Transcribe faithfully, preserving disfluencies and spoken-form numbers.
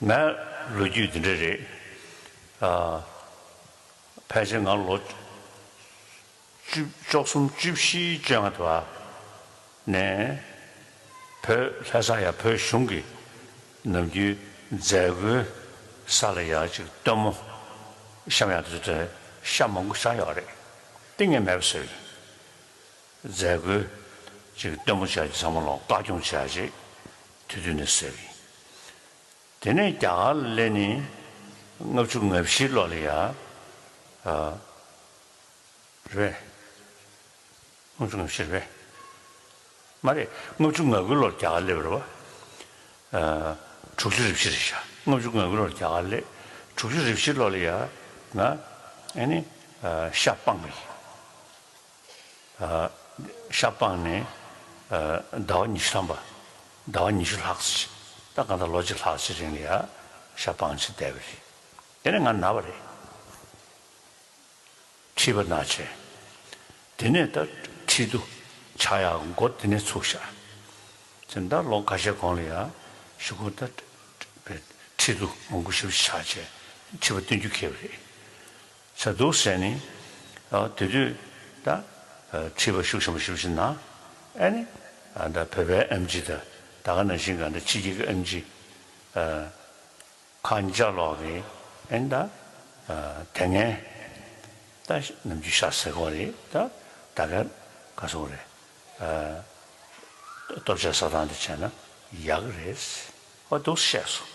ངའི་ལོ་རྒྱུས་འདི་འདྲ་རེད། ཨ། ཕལ་ཆེར་ང་ལོ་བཅུ་བཅུ་གསུམ་བཅུ་བཞི་བཅོ་ལྔ་དུ་བ་ནས་བོད་ལྷ་ས་ཡ་བོད་གཞུང་གི་ནམ་རྒྱུན་མཛད་སྒོའི་ས་ལ་ཡ་ཅིག་སྟོན་མོ་བཤམས་ཡག་དུ་དེ་ཤ་མང་པོ་བཞག་ཡོད་རེད། དེ་ངས་མེད་པ་བཟོས་ཡིན། མཛད་སྒོའི་ཅིག་སྟོན་མོ་བྱ་ཅིག་ཚང་མ་ལོག་བཀའ་སྐྱོང་བྱ་ཅིག་དུས་དུས་ནས་བཟོས་ཡིན། དེ་ནས་རྒྱ་གར་ལ་སླེབས་ནས་ལྔ་བཅུ་ང་བཞི་ལོ་ལ་ཡ། ཨ། རེད་པས། ལྔ་བཅུ་ང་བཞི་རེད་པས། མ་རེད། ལྔ་བཅུ་ང་དགུ་ལོར་རྒྱ་གར་སླེབས་རེད་པ། ཨ། དྲུག་ཅུ་རེ་བཞི་རེད་ཤག་ལྔ་བཅུ་ང་དགུ་ལོར་རྒྱ་གར་སླེབས། དྲུག་ཅུ་རེ་བཞི་ལོ་ལ་ཡ། ང་ཨ་ནི་ཨ་ཤ་སྤངས་པ་ཡིན། ཨ། ཤ་སྤངས་ནས། ཨ། ཟླ་བ་ཉི་ཤུ་ཐམ་པ། ཟླ་བ་ཉི་ཤུ་ལྷག་ཙམ་ཅིག་ད་གང་ལྟར་ལོ་གཅིག་ལྷག་ཙམ་རིང་ལ་ཡ་ཤ་སྤངས་བྱས་བསྡད་པ་རེད། དེ་ནས་ང་ན་བ་རེད། མཁྲིས་པ་ན་བྱས། དེ་ནས་ད་མཁྲིས་ཏོག་ཆགས་ཡག་འགོ་དེ་ནས་ཚུགས་ཤག་དེ་ད་ལོ་ཁ་ཤས་གོང་ལ་ཡ་གཞུག་གུ་ད་མཁྲིས་ཏོག་མང་པོ་ཞེ་པོ་ཅིག་ཆགས་བྱས་མཁྲིས་པ་བཏོན་རྒྱུ་ཁེལ་བ་རེད། ཟེར་འདུག་ཟེར་ནས། ཨ། དེ་དུས་ད་ཨ་མཁྲིས་པ་ཤུགས་ཆེན་པོ་ཞེ་པོ་ཅིག་ན། ཨ་ནི་ཨ་ད་བོད་པའི་ཨེམ་ཆི་དང་ད་ག་ནང་བཞིན་ག་འདྲ་ཕྱི་རྒྱལ་གྱི་ཨེམ་ཆི། ཨ། ཁ་ཉིན་ལྕགས་ལོག་གི་ཨ་ནི་ད་ཨ་དེ་ངན་ད་ནམ་རྒྱུན་ཤ་ཟ་གི་རེད། ད་ད་ག་ག་སོང་རེད། ཨ། ལྟོ་ཆས་ཟ་སྟངས་དེ་བྱས་ན་ཡག་གི་རེད། ཨ། འདུག་བཤད་སོང་